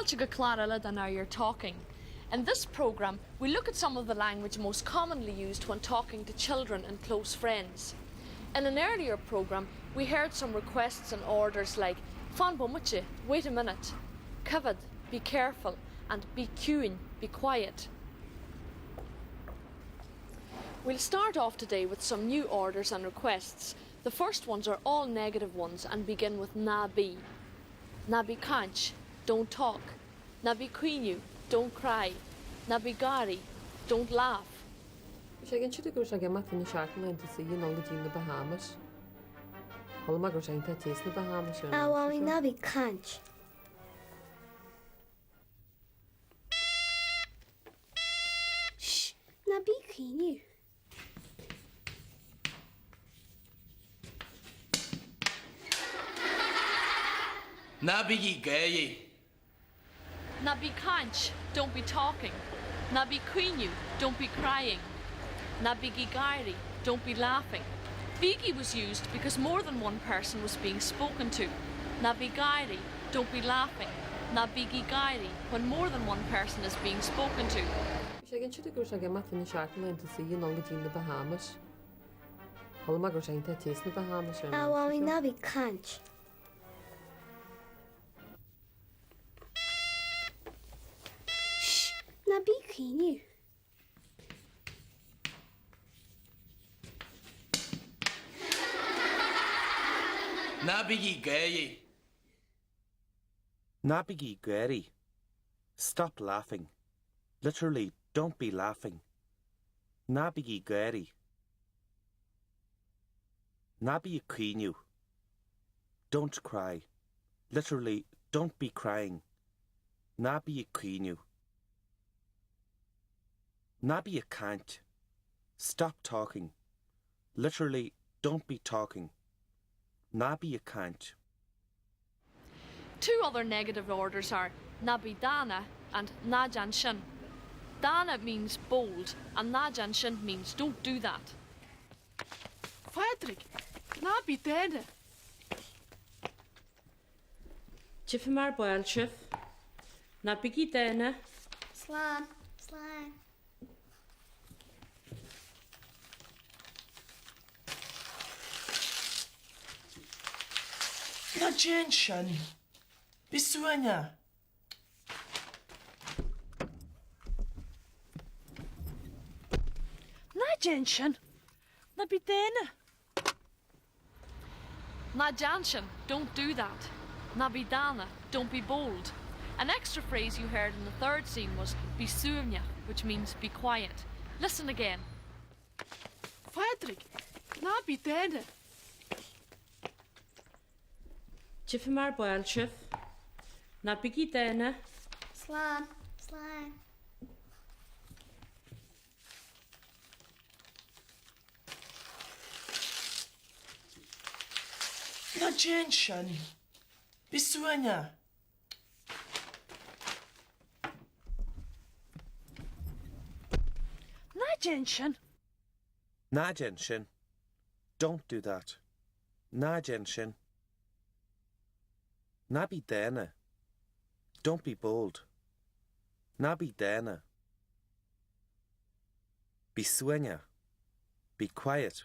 Fáilte go clár eile de Now You're Talking. In this programme, we look at some of the language most commonly used when talking to children and close friends. In an earlier programme, we heard some requests and orders like Fan bomaite, wait a minute, Coimhéad, be careful, and Bí ciúin, be quiet. We'll start off today with some new orders and requests. The first ones are all negative ones and begin with Ná bí. Ná bí ag caint, don't talk. Ná bí ag caoineadh, don't cry. Ná bí ag gáirí, don't laugh. Bhí sé ag inse go raibh sé ag imeacht fá choinne seachtain laethanta saoire anall go dtí na Bahamas. Chuala mé go raibh sé iontach te sna Bahamas ar an A aimsir Mhamaí, seo. ná bí ag caint. Shh, ná bí ag caoineadh. Ná bígí ag gáirí. Ná bí ag caint, don't be talking. Ná bí ag caoineadh, don't be crying. Ná bígí ag gáirí, don't be laughing. Bígí was used because more than one person was being spoken to. Ná bí ag gáirí, don't be laughing. Ná bígí ag gáirí, when more than one person is being spoken to. Bhí sé ag inse go raibh sé ag imeacht fá choinne seachtain laethanta saoire anall go dtí na Bahamas. Chuala mé go raibh sé iontach te sna Bahamas ar an A aimsir Mhamaí, seo. ná bí ag caint. Shh, ná bí ag caoineadh. Ná bígí ag gáirí. Ná bígí ag gáirí. Stop laughing. Literally, don't be laughing. Ná bígí ag gáirí. Ná bí ag caoineadh. Don't cry. Literally, don't be crying. Ná bí ag caoineadh. Ná bí ag caint. Stop talking. Literally, don't be talking. Ná bí ag caint. Two other negative orders are Ná bí dána and Ná déan sin. Dána means bold and Ná déan sin means don't do that. Phádraig, ná bí dána! Tchífidh mé ar ball sibh. Ná bígí dána. Slán. Slán. Ná déan sin. Bí suaimhneach. Ná déan sin. Ná bí dána. Ná déan sin, don't do that. Ná bí dána, don't be bold. An extra phrase you heard in the third scene was bí suaimhneach, which means be quiet. Listen again. Phádraig, ná bí dána. Tchífidh mé ar ball sibh. Ná bígí dána. Slán. Slán. Ná déan sin. Bí suaimhneach. Ná déan sin. Ná déan sin. Don't do that. Ná déan sin. Ná bí dána. Don't be bold. Ná bí dána. Bí suaimhneach. Be quiet.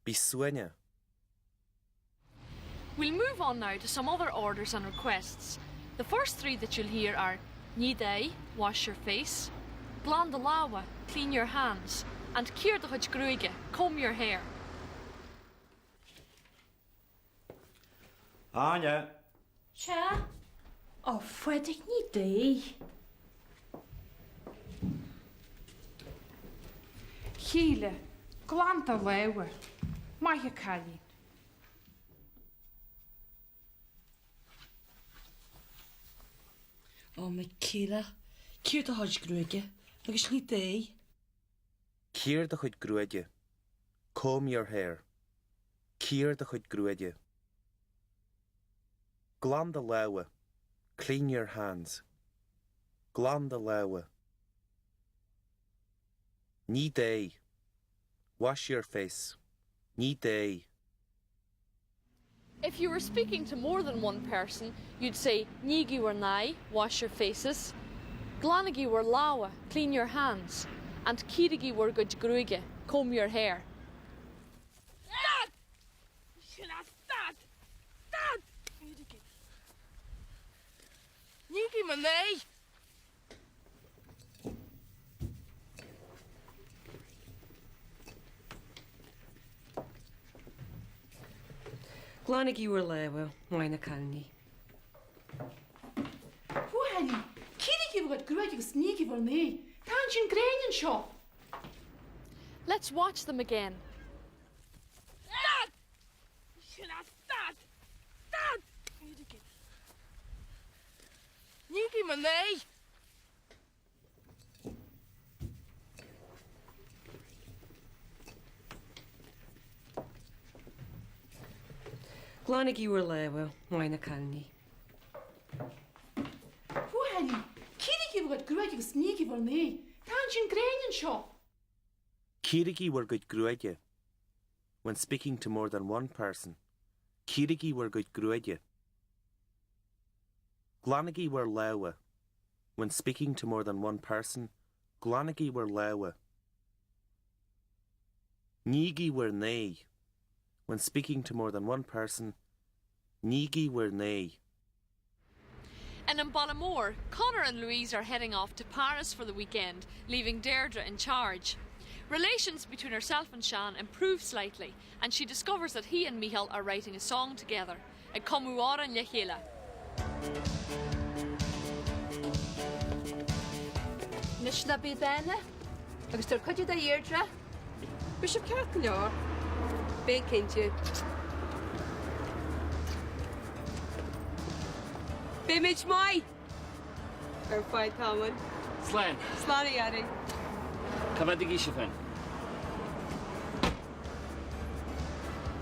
Bí suaimhneach. We'll move on now to some other orders and requests. The first three that you'll hear are Nigh d'aghaidh, wash your face, Glan do lámha, clean your hands, and Cíor do chuid gruaige, comb your hair. Áine! Sea? Ó, Phádraig, nigh d'aghaidh. Shíle, glan do lámha. Maith an cailín. Ó, Michaela, cíor do chuid gruaige agus nigh d'aghaidh. Cíor do chuid gruaige. Comb your hair. Cíor do chuid gruaige. Glan do lámha. Clean your hands. Glan do lámha. Nigh d'aghaidh. Wash your face. Nigh d'aghaidh. If you were speaking to more than one person, you'd say Nígí bhur n-aghaidh, wash your faces, Glanaigí bhur lámha, clean your hands, and Cíoraigí bhur gcuid gruaige, comb your hair. Stad! Stad! Stad! Nígí mo n-aghaidh! Glanaigí bhur lámha, maith na cailíní. Buachaillí, cíoraigí bhur gcuid gruaige agus nígí bhur n-aghaidh. Tá an díon gréine anseo. Let's watch them again. Stad! Stad! Stad! Nígí mo n-aghaidh! Glanaigí bhur lámha, maith na cailíní. Buachaillí, cíoraigí bhur gcuid gruaige agus nígí bhur n-aghaidh. Tá an díon gréine anseo. Cíoraigí bhur gcuid gruaige. When speaking to more than one person, Cíoraigí bhur gcuid gruaige. Glanaigí bhur lámha. When speaking to more than one person, Glanaigí bhur lámha. Nígí bhur n-aghaidh. When speaking to more than one person, Nígí bhur n-aghaidh. In An Baile Mór, Conor and Louise are heading off to Paris for the weekend, leaving Deirdre in charge. Relations between herself and Sean improve slightly, and she discovers that he and Micheál are writing a song together, Ag cumadh amhráin le chéile. Anois ná bí dána agus tabhair cuidiú do Dheirdre. Beidh sibh ceart go leor. Beidh cinnte. Beimid maith! Ar feadh tamaill. Slán. Slán a Dhaidí. Cá bhfad a bhí sibh féin?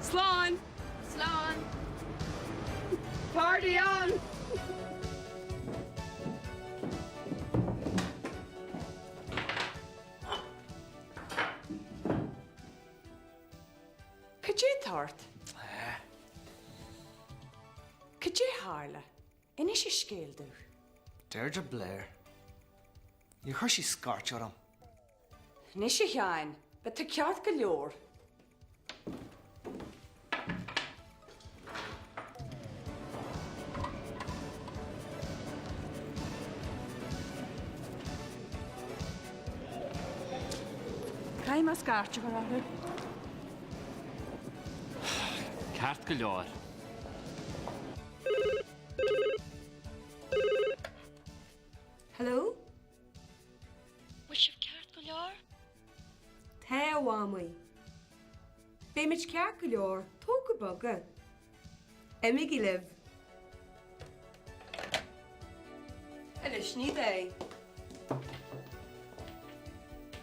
Slán! Slán! Party on! Cad é atá ort? Cad é a tharla? Inis an scéal domh. Deirdre Blair. Níor chuir sí scairt orm. Anois a Sheáin, beidh tú ceart go leor. Caithfidh mé scairt a chur orthu. Ceart go leor. Hello? Bhfuil sibh ceart go leor? Tá, a Mhamaí. Beimid ceart go leor, tóg go bog é. Imígí libh. Anois ní bheidh.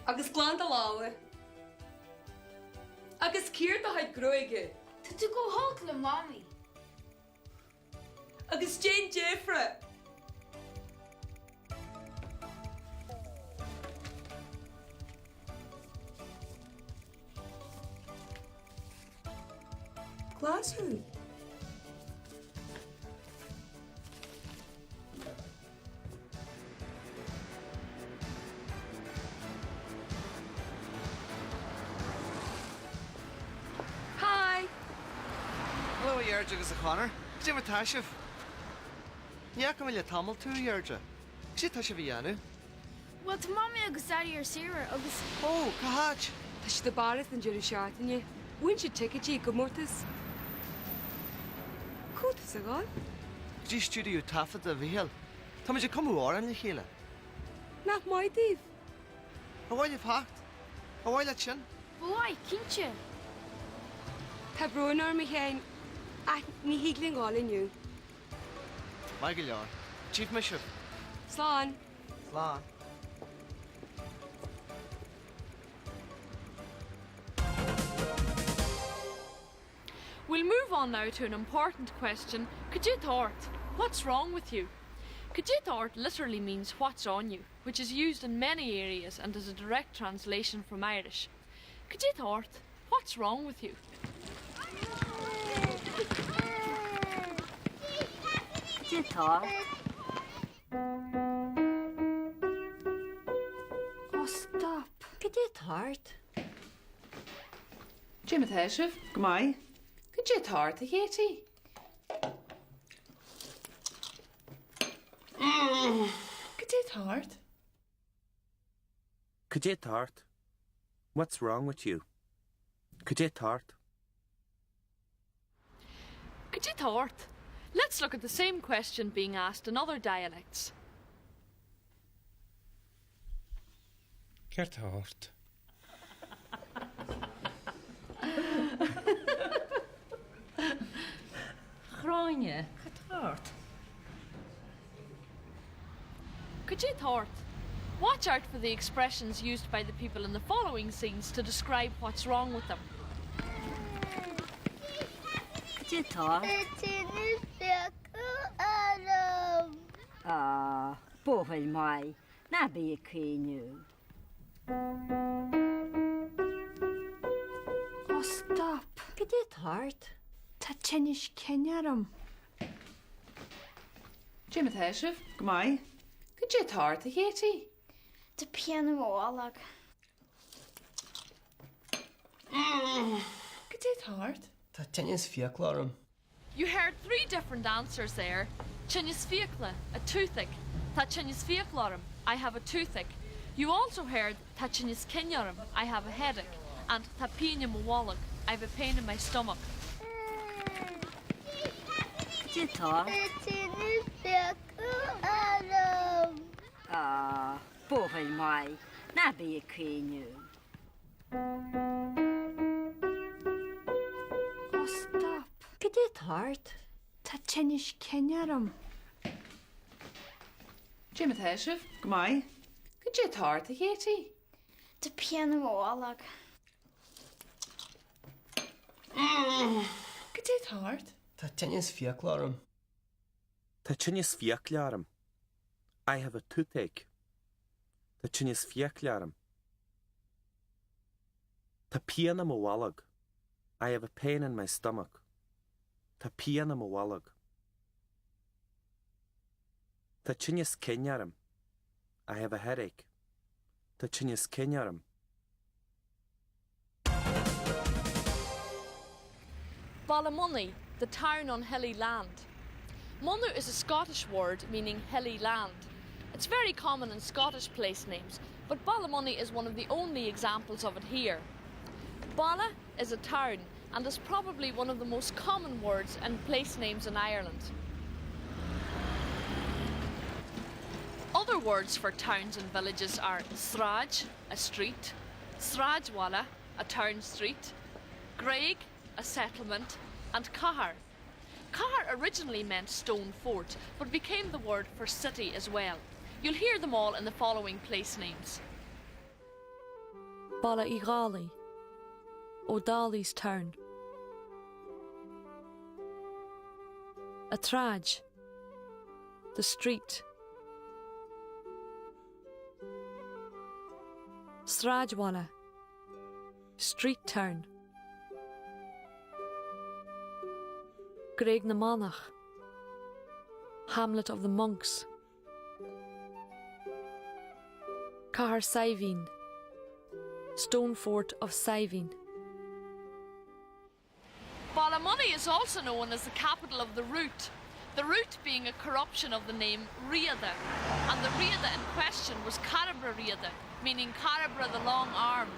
Agus glan do lámha. Agus cíor do chuid gruaige. Tá tú chomh holc le Mamaí. Agus déan deifre! Glas thú. Hi! Hello a Dheirdre agus a Chonor. Cad é mar tá sibh? Ní fhaca mé le tamall tú, a Dheirdre. Cad é tá sibh a dhéanamh? Bhuel, tá Mamaí agus Daidí ar saoire agus. Ó, cá háit? Tá siad i bPáras don deireadh seachtaine. Bhain siad ticéidí i gcomórtas. Cá bhfuil tusa ag dul? Go dtí stiúideo taifeadta Mhíchíl. Táimid ag cumadh amhráin le chéile. Nach maith daoibh? Ar mhaith libh theacht? Ar mhaith leat sin? Ba mhaith, cinnte. Tá brón orm, a Sheáin, ach ní thig linn dhul inniu. Maith go leor. Tchífidh mé sibh. Slán. Slán. We'll move on now to an important question, Cad é tá ort? What's wrong with you? Cad é tá ort literally means what's on you, which is used in many areas and is a direct translation from Irish. Cad é tá ort? What's wrong with you? Cad é atá ort? Oh stop! Cad é atá ort? Cad é mar atá sibh? Go maith. Cad é atá ort, a Chéití? Cad é atá ort? Cad é atá ort? What's wrong with you? Cad é atá ort? Cad é atá ort? Let's look at the same question being asked in other dialects. Céard atá ort? A Ghráinne, cad tá ort? Cad é atá ort? Watch out for the expressions used by the people in the following scenes to describe what's wrong with them. Cad é atá ort? Tinneas fiacla orm. Á, buachaill maith, ná bí ag caoineadh. Oh stop! Cad é atá ort? Tá tinneas cinn orm. Cad é mar atá sibh? Go maith. Cad é atá ort, a Chéití? Tá pian i mo bholg. Cad é atá ort? Tá tinneas fiacla orm. You heard three different answers there. Tinneas fiacla, a toothache. Tá tinneas fiacla orm, I have a toothache. You also heard tá tinneas cinn orm, I have a headache, and tá pian i mo bholg, I have a pain in my stomach. Cad é atá ort? Tá tinneas fiacla orm. Á, buachaill maith, ná bí ag caoineadh. Oh stop! Cad é atá ort? Tá tinneas cinn orm. Cad é mar atá sibh? Go maith. Cad é atá ort, a Chéití? Tá pian i mo bholg. Cad é atá ort? Tá tinneas fiacla orm. Tá tinneas fiacla orm. I have a toothache. Tá tinneas fiacla orm. Tá pian i mo bholg. I have a pain in my stomach. Tá pian i mo bholg. Tá tinneas cinn orm. I have a headache. Tá tinneas cinn orm. Ballymoney, the town on hilly land. Monadh is a Scottish word meaning hilly land. It's very common in Scottish place names, but Ballymoney is one of the only examples of it here. Balla is a town and is probably one of the most common words and place names in Ireland. Other words for towns and villages are Sraj, a street, Srajwala, a town street, Graig, a settlement, and Kahar. Kahar originally meant stone fort, but became the word for city as well. You'll hear them all in the following place names. Baile Uí Dhálaigh, O'Dali's town. An tSráid, the street. Sráidbhaile, street town. Gréig na Manach, hamlet of the monks. Cathair Saidhbhín, stone fort of Saidhbhín. Ballymoney is also known as the capital of the route, the route being a corruption of the name Riada, and the Riada in question was Cairbre Riada, meaning Cairbre the long-armed.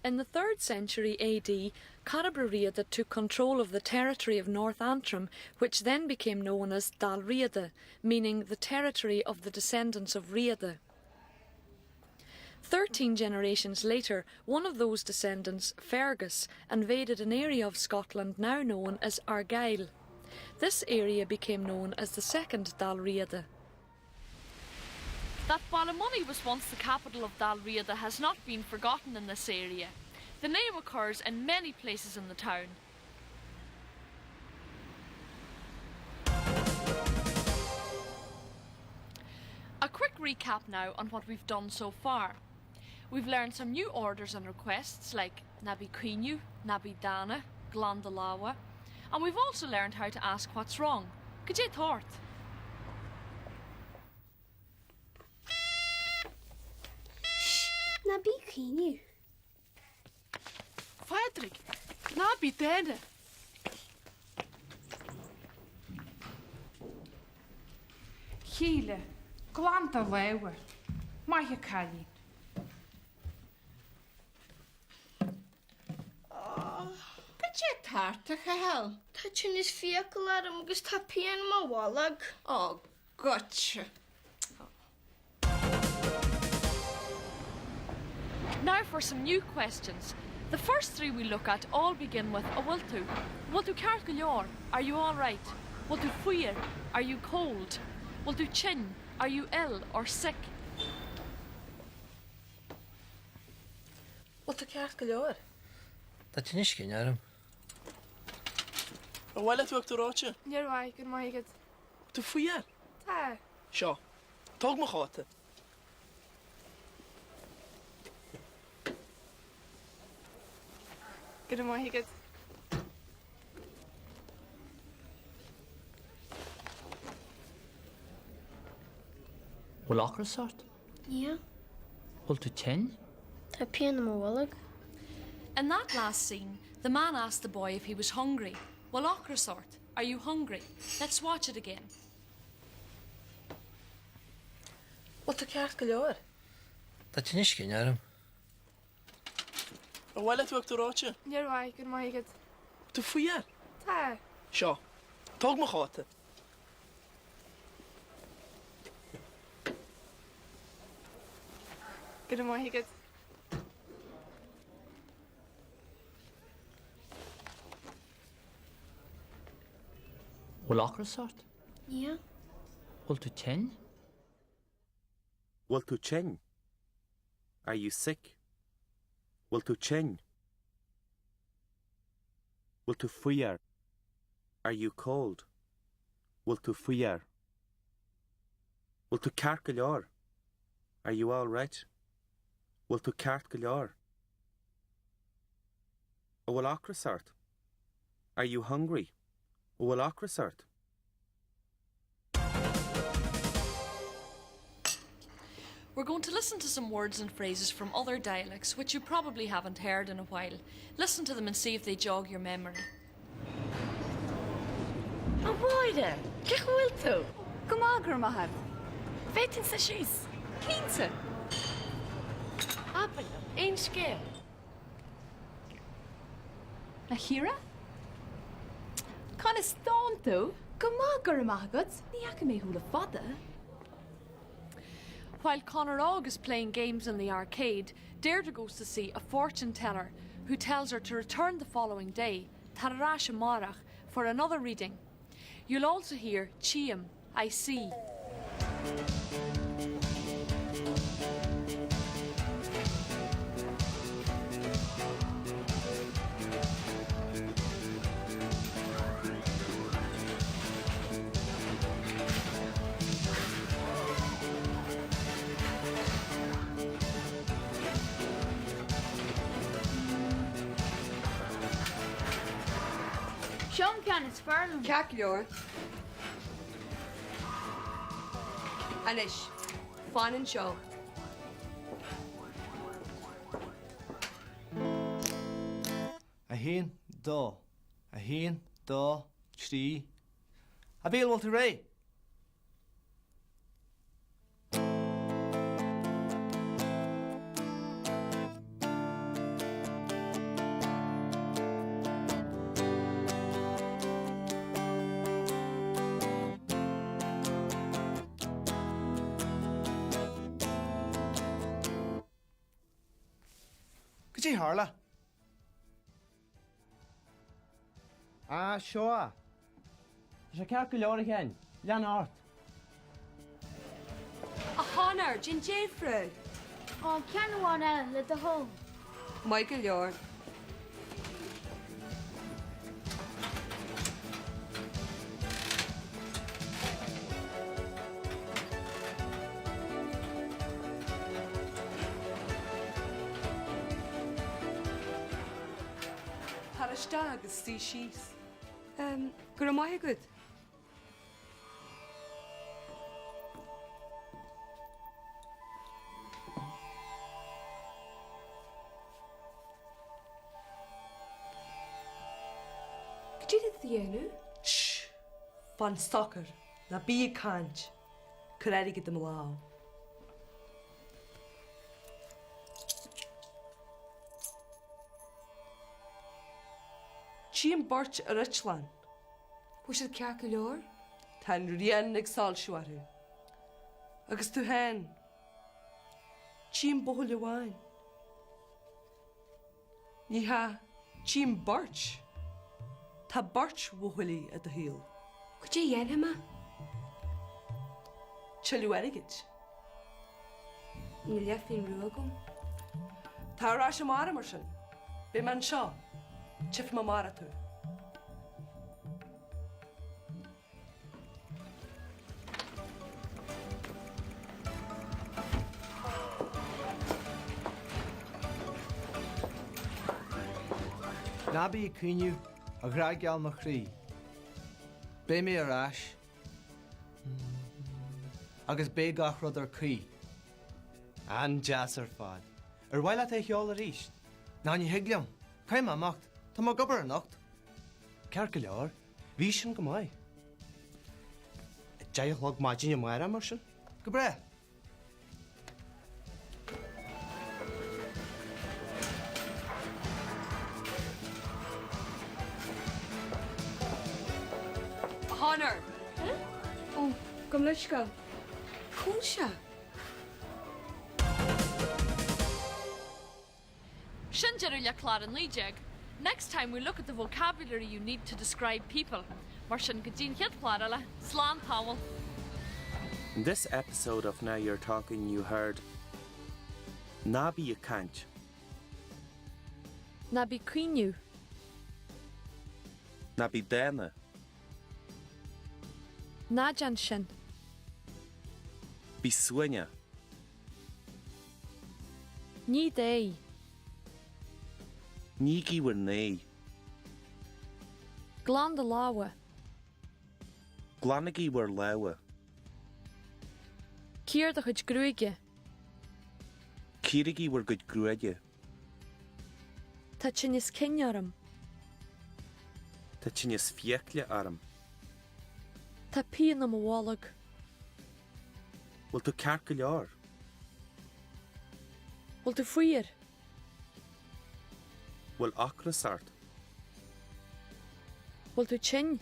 In the 3rd century AD, Cairbre Riada took control of the territory of North Antrim, which then became known as Dal Riada, meaning the territory of the descendants of Riada. Thirteen generations later, one of those descendants, Fergus, invaded an area of Scotland now known as Argyll. This area became known as the Second Dal Riada. That Ballymoney was once the capital of Dal Riada has not been forgotten in this area. The name occurs in many places in the town. A quick recap now on what we've done so far. We've learned some new orders and requests like ná bí ag caoineadh, ná bí dána, glan do lámha, and we've also learned how to ask what's wrong. Cad é atá ort? Shh, ná bí ag caoineadh. Phádraig, ná bí dána. Shíle, glan do lámha. Maith an cailín. Cad é atá ort, a Chathail? Tá tinneas fiacal orm agus tá pian i mo bholg. Ó, goitse. Now for some new questions. The first 3 we look at all begin with An bhfuil tú? An bhfuil tú ceart go leor? Are you all right? Bhfuil tú fuar? Are you cold? Bhfuil tú tinn? Are you ill or sick? Bhfuil tú ceart go leor? Tá tinneas cinn orm. Ar mhaith leat uachtar reoite? Níor mhaith, go raibh maith agat. Tú fuar? Tá. Seo. Tóg mo chóta. Go raibh maith agat. Bhfuil ocras ort? Níl. Bhfuil tú tinn? Tá pian i mo bholg. In that last scene, the man asked the boy if he was hungry. Bhfuil ocras ort? Are you hungry? Let's watch it again. Bhfuil tú ceart go leor? Tá tinneas cinn orm. Ar mhaith leat uachtar reoite? Níor mhaith, go raibh maith agat. Tú fuar? Tá. Seo. Tóg mo chóta. Go raibh maith agat. Bhfuil ocras ort? Níl. Bhfuil tú tinn? Bhfuil tú tinn? Are you sick? Bhfuil tú tinn? Bhfuil tú fuar? Are you cold? Bhfuil tú fuar? Bhfuil tú ceart go leor? Are you all right? Bhfuil tú ceart go leor? An bhfuil ocras ort? Are you hungry? An bhfuil ocras ort? We're going to listen to some words and phrases from other dialects which you probably haven't heard in a while. Listen to them and see if they jog your memory. A Mháire, cén chaoi a bhfuil tú? Go maith, go raibh maith agat. Bhféadfainn suí síos? Cinnte! Abair liom, aon scéal? A Chiara? Conas tánn tú? Go maith, go raibh maith agat. Ní fhaca mé thú le fada. While Conor Og is playing games in the arcade, Deirdre goes to see a fortune teller who tells her to return the following day, Tar ar ais amárach, for another reading. You'll also hear Tchím, I see. Seo an ceann is fearr liom. Ceart go leor. Anois, fan anseo. 1, 2, 1, 2, 3. A Mhíchíl, bhfuil tú réidh? Cad é a tharla? Ah, seo é. Tá sé ceart go leor, a Sheáin. Lean ort. A Chonor, déan difriúil. Á, ceann amháin eile, le do thoil. Maith go leor. Tar isteach agus suigh síos. Go raibh maith agat. Cad é atá tú a dhéanamh? Shh! Fan socair, ná bí ag caint. Cuir airgead i mo lámh. Tchím beirt ar eitleán. Bhfuil siad ceart go leor? Tá an ghrian ag soilsiú orthu. Agus tú féin? Tchím buachaill amháin. Ní hea, tchím beirt. Tá beirt bhuachaillí i do shaol. Cad é a dhéanfaidh mé? Tuilleadh airgid. Níl leathphingin rua agam. Tar ar ais amárach mar sin. Beidh mé anseo. Tchífidh mé amárach tú. Ná bí ag caoineadh, a ghrá geal mo chroí. Beidh mé ar ais. Agus beidh gach rud ar caoi. An-deas ar fad. Ar mhaith leat é a cheol arís? Ná ní thig liom. Caithfidh mé imeacht. Tá mé ag obair anocht. Ceart go leor. Bhí sin go maith. 10 a chlog maidin amárach mar sin. Go breá. A Chonor! Ó, gabh mo leithscéal. Cá bhfuil sé? Sin deireadh le clár 19. Next time we look at the vocabulary you need to describe people. Mar sin go dtí an chéad chlár eile, slán tamall! In this episode of Now You're Talking you heard Ná bí ag caint. Ná bí ag caoineadh. Ná bí dána. Ná déan sin. Bí suaimhneach. Nigh d'aghaidh. Nígí bhur n-aghaidh. Glan do lámha. Glanaigí bhur lámha. Cíor do chuid gruaige. Cíoraigí bhur gcuid gruaige. Tá tinneas cinn orm. Tá tinneas fiacaile orm. Tá pian i mo bholg. Bhfuil tú ceart go leor? Bhfuil tú fuar? Bhfuil ocras ort? Bhfuil tú tinn?